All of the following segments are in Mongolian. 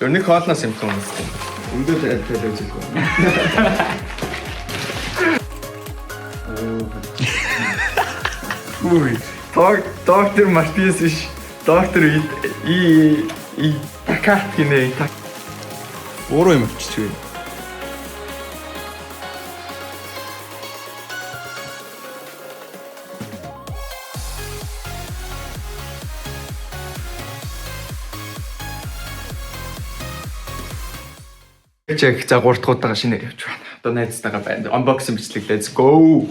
Тэр нэг хоолноос юм юм байна. Өмдөө тавиад үзэлгүй. Үгүй. Доктор Мартинс биш. Доктор И И Такат гинэ. Буруу юм авчиж вэ? Чек за 3 дахь удаага шинээр явж байна. Одоо найзтайгаа байна. Unboxing бичлэг let's go.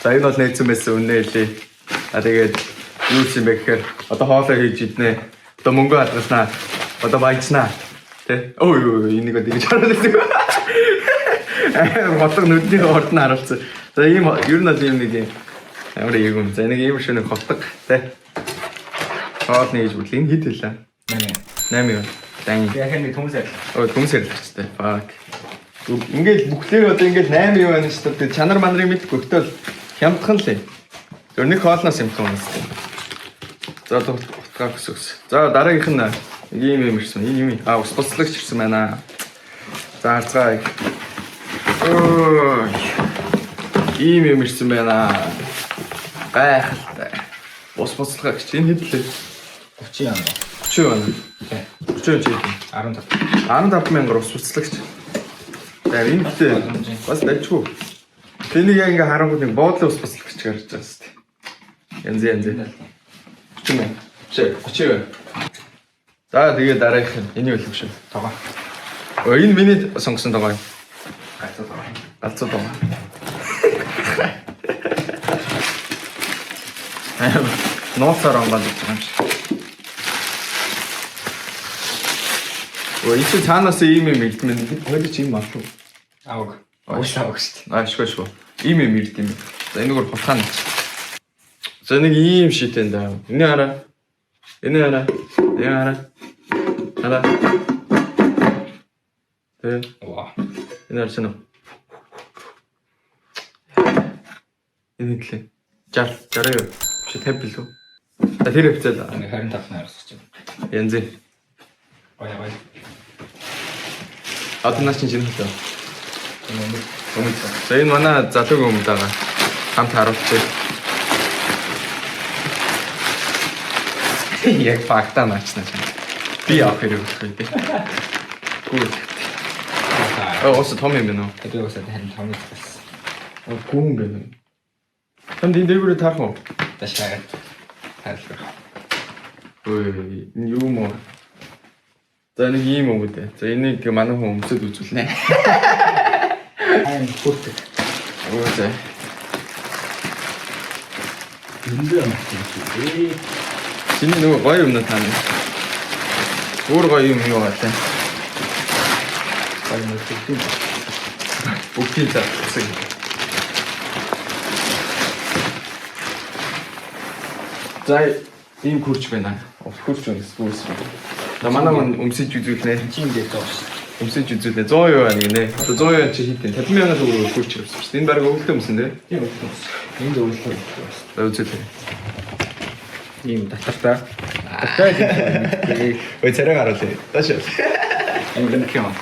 За энэ бол найзсан байсан үнэ хэлээ. А тэгээд юу хийсэн бэ гэхээр одоо хоолоо хийж иднэ. Одоо мөнгө хадгалнаа. Одоо баяжнаа. Тэ? Ой ой энийг одоо ингэж харуулсан. Амар бодлого нүдний урд нь харуулсан. За ийм ер нь бол ийм нэг юм амар ээг юм. За нэг ийм шиг нэг хотго тэ. Хоол нэг гэж бодлоо. Энэ хэд хэлээ? 8. 8 юм. Дан. Яг нэг төмс арил. Ой, төмс ярилцтай. Fuck. Ингээл бүхлээр одоо ингээл 8 юм байна шүү дээ. Чанар манарыг мэдгүй. Гэтэл хямдхан л юм. Тэр нэг хоолноос юм байна. За утгаа өсөс. За дараагийнх нь нэг ийм юм ирсэн. Энэ юм. А ус буцлагч ирсэн байна. За харцгаая. Ой. Ийм юм ирсэн байна. Гайхалтай. Ус буцлагч энэ хэд лээ? 30 юм. 30 байна. 30 чи. 15. 15 мянгаар ус буцлагч. За энэ гэхдээ бас дайчгүй. Тэнийг яг ингээ харангуут нэг буудлын ус буцлагч гарч байгаа шүү дээ. Янз янз. 30 мянга. 30 байна. За тэгээ дараагийнх нь энийг үлэх шүү. Тогоо. Өө энэ миний сонгосон тогоо. Галзуу тогоо. Галзуу тогоо. Нууцаар онгойлгож байгаа юм шиг. Өө энэ чинь цаанаас ийм юм ирдмэн. Хоёул чи ийм малуу. Ааг. Уус ааг шүү дээ. Аа шгүй шгүй. Ийм юм ирд юм. За энэ зүгээр хутгаана. За нэг ийм шитэн даа. Энэ хараа. Энэ хараа. Энэ хараа. Хараа. Тэ. Ваа. Энэ харсан уу? Энэ хэлээ. 60 60 юу? Биш 50 билүү? За тэр хвцэл Нэг 25 наар гарч байна. янз. Гоё гоё. Одоо наа чинь жинхэнэ хөлөө. Энэ нэг Өмд. За энэ манай залуугийн өмд байгаа. Хамт харуулчих. Яг факта наачна чам. Би авах хэрэг өгөх үү. Гүү. Оо ус том юм байна уу? Би уусаа харин том байсан. Оо гүн юм байна. Танд энэ дээгүүрээ таарах уу? Ташаагаад. Тарлах. Ой, энэ юу юм уу? За нэг ийм юм үү. За энийг манай хүн өмсөд үзүүлнэ. Аим хүртэг. Оо за. Эндээ юм чи. Чиний нөгөө гоё юм таана. Өөр гоё юм юу байгаа те. Гоё юм бүгдийг. Бүгдийг заасан. За ийм күрч байна. Күрч байна гэсэн үг юм. За манай хүн өмсөж үзүүлнэ. Чи юм дээр зоо шүү. Өмсөж үзүүлнэ. 100 юань гинэ. Одоо 100 юань чи хит юм. 50 мянган төгрөгөөр күрч авсан шүү дээ. Энэ баг өвөлтөө өмсөн те. Тийм үү. Энд өвлөө. За үзүүлээ. Ийм татартай. Татартай гэдэг. Ой царай гаруулъя. Тааш. Амар гэнх юм.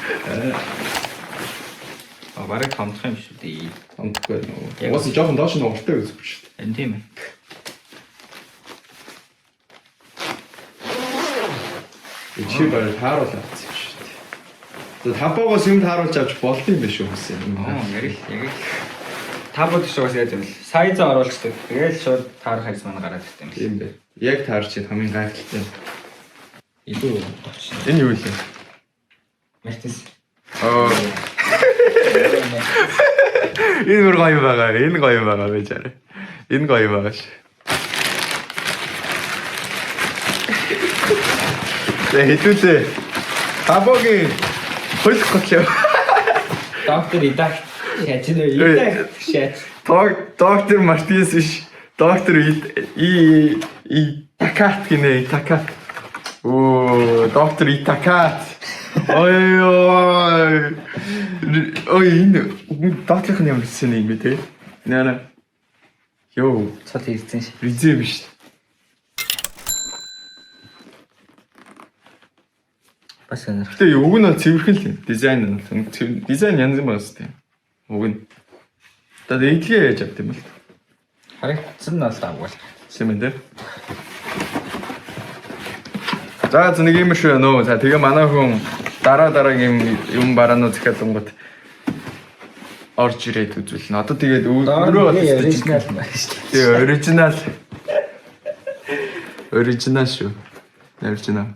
А бараг томдох юм шүү дээ. Амтгүй нөө. Уус жоохон доош нь уртаа үзэх шүү дээ. Энэ тийм ээ. Чи бараг тааруул авсан юм шүү дээ. За тампогоос юм тааруулж авч болд юм биш үү гэсэн юм. Аа яг л яг л. Табууд биш угаас яаж юм бэл. Сайзаа оруулчихдаг. Тэгээл шууд таарах хайс маань гараад ирт юм бэл. Тийм бэ. Яг таарч ийн хамгийн гайхалтай. Илүү голч. Энэ юу вэ? Мартинс. Аа. Энэ бүр гоё юм байгаа. Энэ гоё юм байгаа байж арай. Энэ гоё юм байгаа ш. Тэ хэдүүлээ. Табогийн хөлөх готлоо. Доктор Идакт шаач нэ Идакт шаач. Доктор Мартинс биш. Доктор И И Такат гинэ Такат. Оо, доктор Итакат. Ой ой. Ой энэ доотлох нь ямар хэсэг юм бэ те? Наа. Йоо, Цол хийсэн ши. ризээ биш. Бас сонирх. Гэтэ уг нь бол цэвэрхэн л юм. Дизайн нь бол дизайн янз бүр бас тийм. Уг нь. За эдлгээ яаж авд юм бол? Харагдсан нь бол давгүй. Тийм ээ. За за нэг юм шүү нөө. За тэгээ манай хүн дараа дараагийн юм бараануу захиалангууд орж ирээд үзүүлнэ. Одоо тэгээд Доор өөрөө бол original байна шүү дээ. Тэгээ original. Original шүү. Original.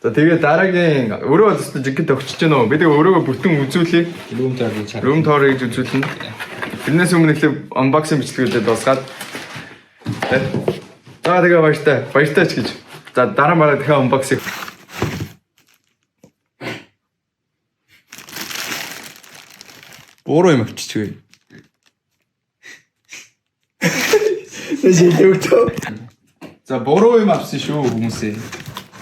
За тэгээ дараагийн өөрөө бол өстө жинхэнэ төгсөж гэнэ үү? Би тэгээ өрөөгөө бүтэн үзүүлье. Room tour гэж хараа. Room tour гэж үзүүлнэ. Тэрнээс өмнө эхлээ unboxing бичлэгүүдээ дуусгаад. Тэ. За тэгээ баяртай. Баяртай ч гэж. За дараа мараа дахиад unboxing. Буруу юм авчичгүй. Тэшилөвтөө. За буруу юм авсан шүү хүмүүсээ.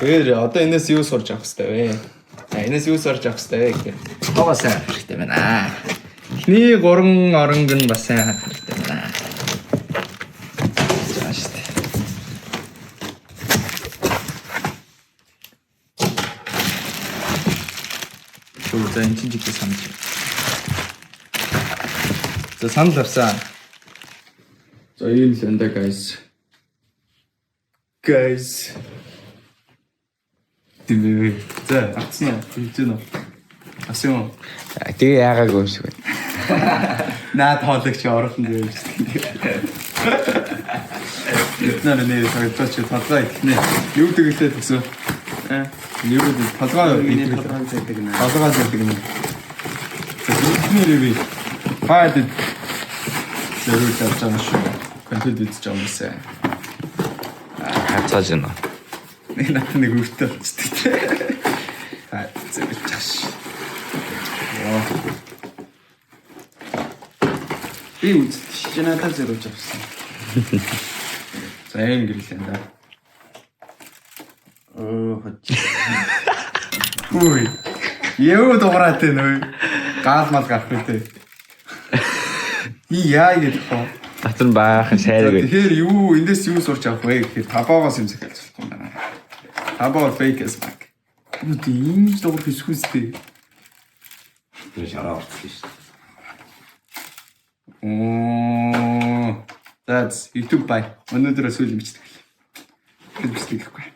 Тэгэхээр одоо энэс юу сурч авах хэрэгтэй вэ? За энэс юу сурч авах хэрэгтэй вэ гэхээр тоогоо сайн авах хэрэгтэй байна. Эхний гурван оронг нь бас сайн авах хэрэгтэй байна. За шүү дээ. Шүү за энэ чинь жигтэй санаж. За санал авсан. За ийм л энэ guys. Guys. Димээ. За авсан уу? Хэлж гэнэ үү? Авсан уу? Тэгээ яагаагүй юм шиг байна. Наад хоологч оруулан дээр шүү дээ. Бид нар нэр тоглож толгой ихнэ. Юу тэгэлээ тэгсэн? Аа. Юу гэдэг толгой Миний итгэл. толгойн зэдэг нэ. Толгой зэдэг нэ. За бидний review. Файл зэрэг авч байгаа шүү. Контент үзэж байгаа юмсаа. Хацааж байна. Нэг надад нэг өртөө болчтой те. Файл зэрэг чаш. Йоо. Би үздэг чи надад зориулж авсан. За ийм гэрэл юм да. Оо хож. Үгүй. Юу дуурайт вэ нөө? Гал мал гарах үү те. И яа гэдэг хоо. Дотор нь баахан шайраг байд. Тэгэхээр юу эндээс юу сурч авах вэ гэхээр табаагаас юм захиалж болохгүй юм байна. Табаа fake as fuck. Юу тийм ийм дуурах хэсгүүстэй. Тэр шараа орчихлоо шүү дээ. Оо. That's YouTube bye. Өнөөдөр сүүлийн бичлэг. Тэр бичлэг гэхгүй.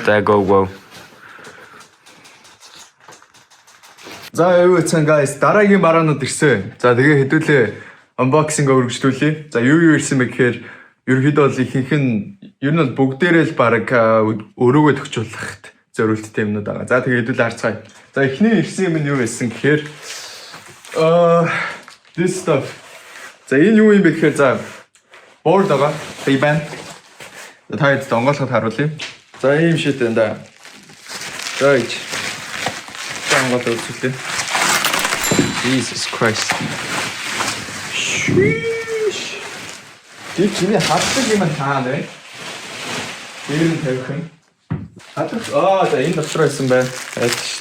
За go go. За юу цан guys дараагийн бараанууд ирсэн. За тэгээ хэдүүлээ unboxing өргөжлүүлье. За юу юу ирсэн бэ гэхээр ерөнхийдөө бол ихэнх нь ер нь бол бүгдээрээ л баг өрөөгөө төгчүүлэхэд зориулттай юмнууд байгаа. За тэгээ хэдүүлээ харцгаая. За эхний ирсэн юм нь юу байсан гэхээр this stuff. За энэ юу юм бэ гэхээр за board байгаа. Ray-Ban. За та хэд онгойлгоход харуулъя. За ийм shit энэ да. За ич. За онгойлгох үзүүлье. Jesus Christ. Sheesh. Би чиний хаддаг юм хаана вэ? Дээр нь тавих юм. Хаддаг. Аа за энэ дотор байсан байна. Айц шүү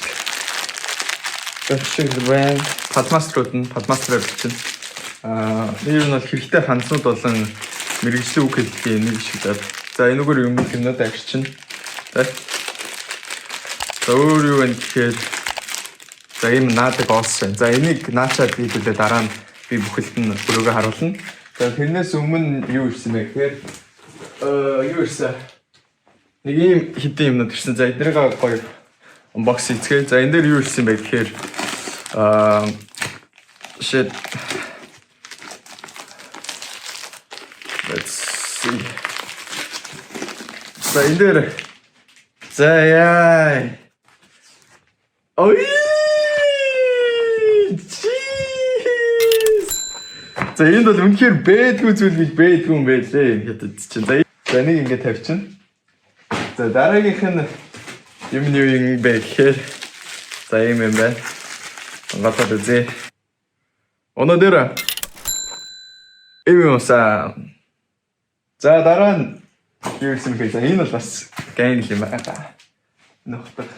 дээ. Гэх байна. Падмаструуд нь падмастраар бичнэ. Аа, нэр нь бол хэрэгтэй хандсууд болон мэрэгжлийн үг хэллэгийн нэг шиг зав. За энэгээр юм юмнууд агшчихна. За. За өөр юу вэ гэхээр за ийм наадаг олс байна. За энийг наачаад хийлээ дараа нь би бүхэлд нь өрөөгөө харуулна. За тэрнээс өмнө юу ирсэн бэ гэхээр юу ирсэн? Нэг ийм хитэн юмнууд ирсэн. За эднэрийг гоё unbox хийцгээе. За энэ дээр юу ирсэн бэ гэхээр shit. Let's see. За энэ дээр за яа. Ой! Jeez! За энд бол үнэхээр бэдгүй зүйл гэж бэдгүй юм байлээ. Хятад чинь. За энийг ингээд тавьчихна. За дараагийнх нь юм нь юу юм бэ гэхээр за ийм юм байна. Онгойлгоод үзье. Өнөөдөр ийм юмсаа. За дараа нь юу гэсэн бэ? За энэ бол бас gang юм байна. Нөхдөр.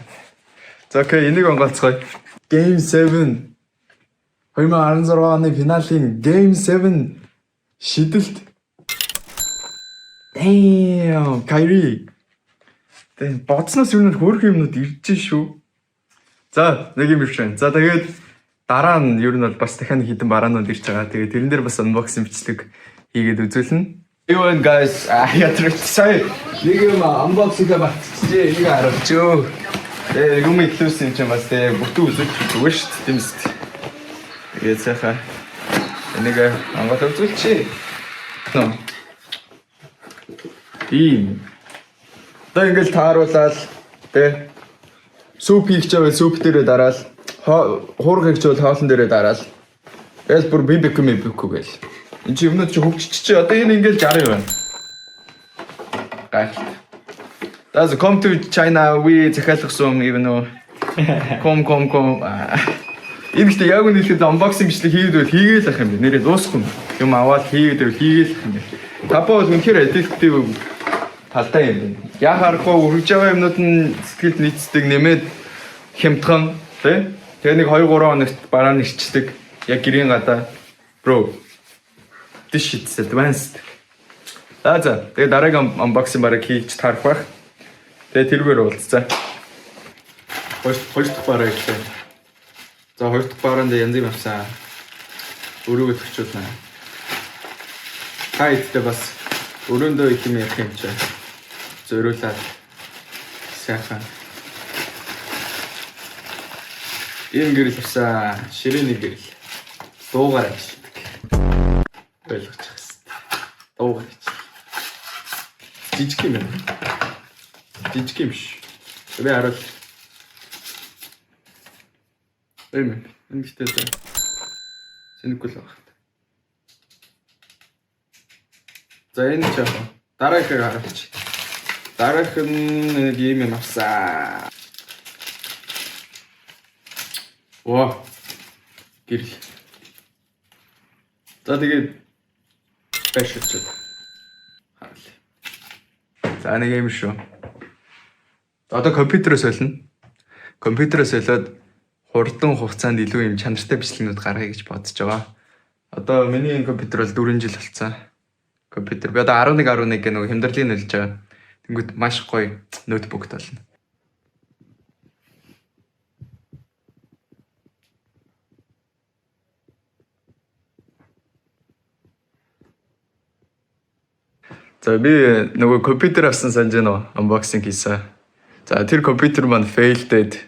За okay, энийг онгойлцгоё. Game 7 2016 оны финалийн Game 7 шидэлт. Damn, Kyrie. Тэгээ бодсноос ер нь хөөрхөн юмнууд ирж шүү. За, нэг юм ирж байна. За, тэгээд дараа нь ер нь бол бас дахиад нэг хэдэн бараанууд ирж байгаа. Тэгээд тэрэн дээр бас unboxing бичлэг хийгээд үзүүлнэ. Юу вэ guys? А ятрч сая нэг юм unboxing-а мартчихжээ. Энийг харуулчихөө. Тэгээ юм ихлүүлсэн юм чинь бас тэгээ бүтэн үзүүлчих зүгээр шүү дээ, тийм үст. Тэгээд сайхан энийг ангаал үзүүлчихье. Нөө. Ийм. Одоо ингээл тааруулаад тэ суп хийх чавал суп дээрээ дараал, хуурга хийх чавал хоолн дээрээ дараал. Тэгэл бүр BBQ BBQ гээл. Энд чи юмнууд чи хөгжиж чи одоо энэ ингээл 60 байна. Гайхалтай. That's come to China, we захиалгасан even though come come come. Энэ гэхдээ яг үнэ хэлэхэд unboxing бичлэг хийгээд байвал хийгээл ах юм бэ. Нэрээ дуусахгүй юм. Юм аваад хийгээд байвал хийгээл ах юм бэ. Taobao бол үнэхээр addictive талтай юм байна. Яг харахгүй үргэж байгаа юмнууд нь сэтгэлд нийцдэг, нэмээд хямдхан тий. Тэгээ нэг 2 3 хоногт бараа нэрчдэг. Яг гэрийн гадаа. Bro. This shit's advanced. За. Тэгээ дараагийн unboxing бараг хийж таарах байх. Тэгээ тэрүүгээр уулзцаа. Хоёр дахь бараа ирлээ. За, хоёр дахь бараанд янз юм авсан. Өрөөгөө төгчүүлнэ. Та эдтэй бас өрөөндөө их юм ярих юм чи. Зориулаад сайхан. Ийм гэрэл авсан. Ширээний гэрэл. Дуугаар ажилладаг. Ойлгож байгаа хэвээр. Дуугаар ажилладаг. Жижиг юм байна. Жижиг юм биш. Би харуул. Ийм юм. Энэ гэхдээ за. Зэнэхгүй л байгаа. За, энэ ч яах вэ? Дараагийнхыг харуулчих. Дараагийнх нь нэг ийм юм авсан. Оо. Гэрэл. За, тэгээд байршуулчихад. Харуулъя. За, нэг юм шүү. Одоо компьютероос солино. Компьютероос солиод хурдан хугацаанд илүү юм чанартай бичлэгнүүд гаргая гэж бодож байгаа. Одоо миний энэ компьютер бол 4 жил болцсон. Компьютер. Би одоо 11 11 гэх нөгөө хямдралыг нөлж байгаа. Тэнгүүд маш гоё ноутбук болно. За, би нөгөө компьютер авсан санаж байна уу? Unboxing хийсэн. За, тэр компьютер маань failed.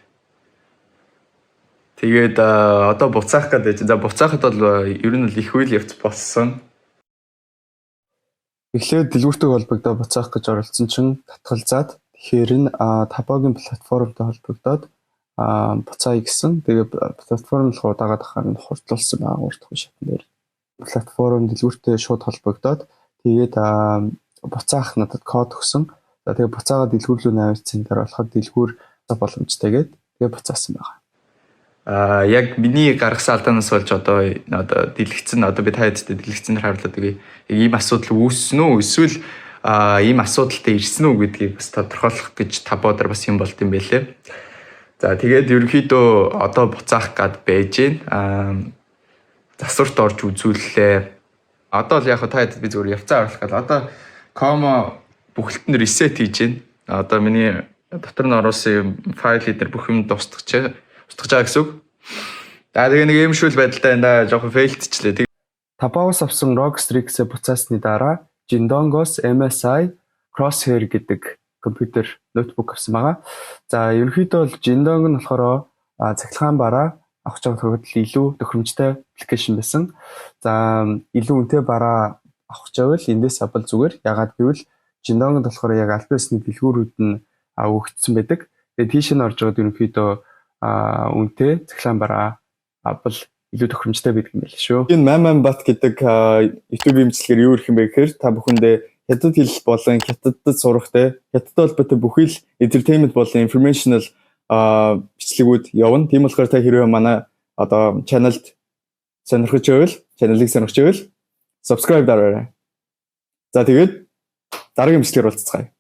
Тэгээд одоо буцаах гэдэг. За, буцаахад бол ер нь л их үйл явц болсон. Эхлээд дэлгүүртэй холбогдоод буцаах гэж оролдсон чинь татгалзаад, тэгэхээр нь Taobao-гийн платформтой холбогдоод буцаая гэсэн. Тэгээ платформ болохоор удагаад ахаар нь хурдлуулсан байгаа 3 дахь шатн дээр. Платформ дэлгүүртэй шууд холбогдоод, тэгээд буцаах надад код өгсөн. За, тэгээ буцаагаад дэлгүүр рүү навигацийн дээр болохоор дэлгүүр боломжтой гээд тэгээ буцаасан байгаа. Яг миний гаргасан алдаанаас болж одоо дэлгэцэн, одоо би та хэдтэй дэлгэцэн харуулдаг өгье. Яг ийм асуудал үүссэн үү эсвэл ийм асуудалтай ирсэн үү гэдгийг бас тодорхойлох гэж Taobao дээр бас юм болд юм байлээ. За, тэгээд ерөнхийдөө одоо буцаах гад байж гин. Засварт орж үзүүллээ. Одоо л яг та хэд би зүгээр явцаа оруулах гал одоо комо бүхэлд нь reset хийж гин. Одоо миний дотор нь оруулсан файл эдэр бүх юм дуустгах устгаж байгаа гэсэн үг. За, тэгээ нэг юм шүүл байдалтай байна да. Жохон fail дчлээ. Taobao-ос авсан ROG Strix-ээ буцаасны дараа Jingdong-оос MSI Crosshair гэдэг компьютер ноутбук авсан байгаа. За, ерөнхийдөө бол Jingdong нь болохоор цахилгаан бараа авах гэж байгаа тохиолдолд илүү тохиромжтой application байсан. За, илүү үнэтэй бараа авах гэж байвал эндээс авбал зүгээр. Ягаад гэвэл Jingdong-д болохоор яг албан ёсны дэлгүүрүүд нь өгөгдсөн байдаг. Тэгээ тийш нь орж байгаад ерөнхийдөө үнэтэй цахилгаан бараа авбал илүү тохиромжтой байдаг юм байл шүү. Энэ Маман Бат гэдэг YouTube имчилгээр юу ирэх юм бэ гэхээр та бүхэндээ хятад хэл болон хятадд сурах те хятадтай холбоотой бүхий л entertainment болон informational бичлэгүүд явна. Тийм болохоор та хэрвээ манай одоо channel-д сонирхож байвал, channel-ыг сонирхож байвал subscribe дараарай. За, тэгээд дараагийн бичлэгээр уулзцгаая.